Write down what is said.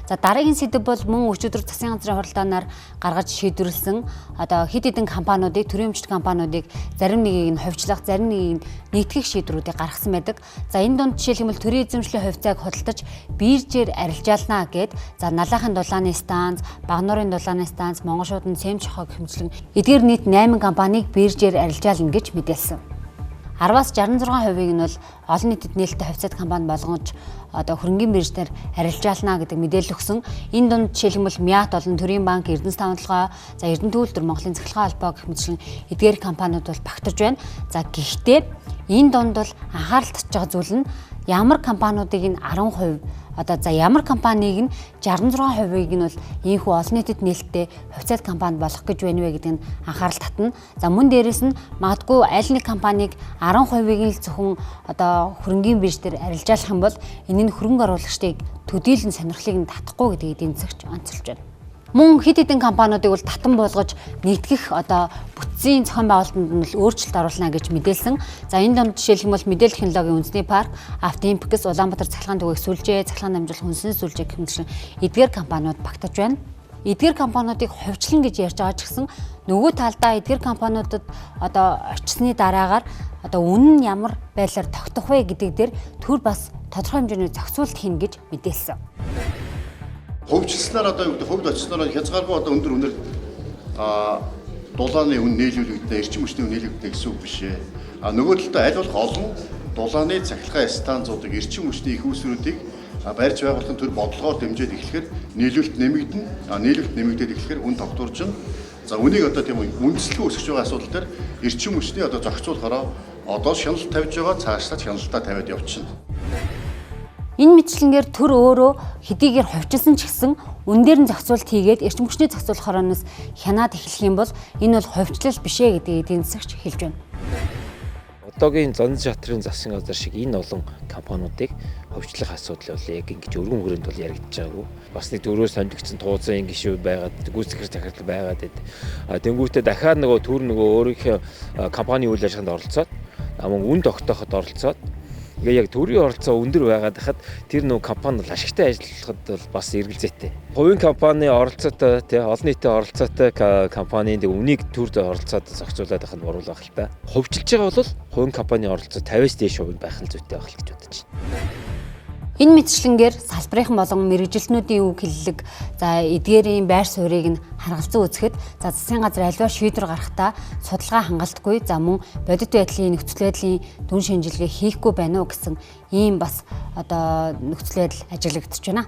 За, дараагийн сэдэв бол мөн өчигдөр засгийн газрын хуралдаанаар гаргаж шийдвэрлэсэн одоо хэд хэдэн компаниудыг, төрийн өмчт компаниудыг зарим нэгийг нь хувьчлах, зарим нэгийг нь нэгтгэх шийдвэрүүдийг гаргасан байдаг. За, энэ дунд жишээлх юм бол төрийн эзэмшлийн хувьцааг худалдаж биржээр арилжаалнаа гэд, за, Налайхын дулааны станц, Багануурын дулааны станц, Монгол шуудан Сэмч хог хэмжлэн эдгээр нийт 8 компанийг биржээр арилжаална гэж мэдээлсэн. 10-аас 66%-ийг нь бол олон нийтэд нээлттэй хувьцаат компани болгож одоо хөрөнгийн бирж дээр арилжаална гэдэг мэдээлэл өгсөн. Энэ дунд жишээлх юм бол МИАТ болон Төрийн банк, Эрдэнэс таван толгой, за, Эрдэнэ түүлдэр, Монголын цахилгаан холбоо гэх мэтчлэн эдгээр компаниуд бол багтаж байна. За, гэхдээ энэ дунд бол анхаарал татж байгаа зүйл нь ямар компаниудыг нь 10%, одоо за, ямар компанийг нь 66%-ийг нь бол ийхүү олон нийтэд нээлттэй хувьцаат компани болох гэж байна вэ гэдэг нь анхаарал татна. За, мөн дээрэс нь магадгүй аль нэг компанийг 10%-ийг нь л зөвхөн одоо хөрөнгийн бирж дээр арилжаалах юм бол энэ нь хөрөнгө оруулагчдыг төдийлөн сонирхлыг нь татахгүй гэдгийг эдийн засагч онцолж байна. Мөн хэд хэдэн компаниудыг бол татан буулгаж нэгтгэх одоо бүтцийн зохион байгуулалтанд нь бол өөрчлөлт оруулна гэж мэдээлсэн. За, энэ донд жишээлх юм бол мэдээлэл технологийн үндэсний парк, Автоимпекс, Улаанбаатар цахилгаан түгээх сүлжээ, цахилгаан дамжуулах үндэсний сүлжээ гэх мэтчлэн эдгээр компаниуд багтаж байна. Эдгээр компаниудыг хувьчлан гэж ярьж байгаа ч гэсэн нөгөө талдаа эдгээр компаниудад одоо очсны дараагаар одоо үнэн нь ямар байдлаар тогтох вэ гэдэг дээр төр бас тодорхой хэмжээний зохицуулалт хийнэ гэж мэдээлсэн. Хувьчилснаар, одоо юу гэдэг, хувьд очсноор хязгааргүй одоо өндөр үнээр дулааны үн нийлүүлэгдэнэ, эрчим хүчний үн нийлүүлэгдэнэ гэсэн үг биш ээ. А нөгөө талдаа аль болох олон дулааны цахилгаан станцуудыг, эрчим хүчний их үүсвэрүүдийг барьж байгуулахын төр бодлогоор дэмжиж эхлэхээр нийлүүлэлт нэмэгдэнэ. А нийлүүлэлт нэмэгдээд эхлэхээр үн тогтворжино. За, үнийг одоо тийм үндэслэхүү өсөж байгаа асуудал дээр эрчим хүчний одоо зохицуулахаараа одоо шаналт тавьж байгаа, цаашлаад шаналтаа тавиад явчихна. Энэ мэтчлэнгээр төр өөрөө хэдийгээр хувьчилсан ч гэсэн үн дээр нь зохицуулалт хийгээд эрчим хүчний зохицуулах хорооноос хянаад эхлэх юм бол энэ бол хувьчлал биш ээ гэдгийг эдийн засагч хэлж байна. Одоогийн зон шатрын засгийн газар шиг энэ олон компаниудыг хувьчлах асуудал бол яг ингэж өргөн хүрээнд бол яригдж байгаагүй. Бас нэг дөрөөр сонирхогдсон тууцсан ин гişүү байгаад, гүйцэтгэх захирал байгаад байд. А тэнгуүтээ дахиад нөгөө төр нөгөө өөрийнхөө компани үйл ажиллагаанд оролцоод, мөн үн тогтооход оролцоод, ингээ яг төрийн оролцоо өндөр байгаад хахад тэр нөгөө компани бол ашигтай ажиллахад бол бас эргэлзээтэй. Хувийн компани оролцоотой, тий, олон нийтийн оролцоотой компанийн үнийг төрд оролцоод зохицуулаад байх нь буруу байх л та. Хувьчилж байгаа бол хувийн компани оролцоо 50-аас дээш хувь байх нь зүйтэй байх л гэж бодож байна. Энэ мэтчлэнгээр салбарын болон мэргэжилтнүүдийн үг хэллэг, за, эдгээрийн байр суурийг нь харгалзан үзэхэд, за, засгийн газар аливаа шийдвэр гаргахдаа судалгаа хангалтгүй, за, мөн бодит байдлын нөхцөл байдлын дүн шинжилгээ хийхгүй байна уу гэсэн ийм бас одоо нөхцөл байдал ажиглагдаж байна.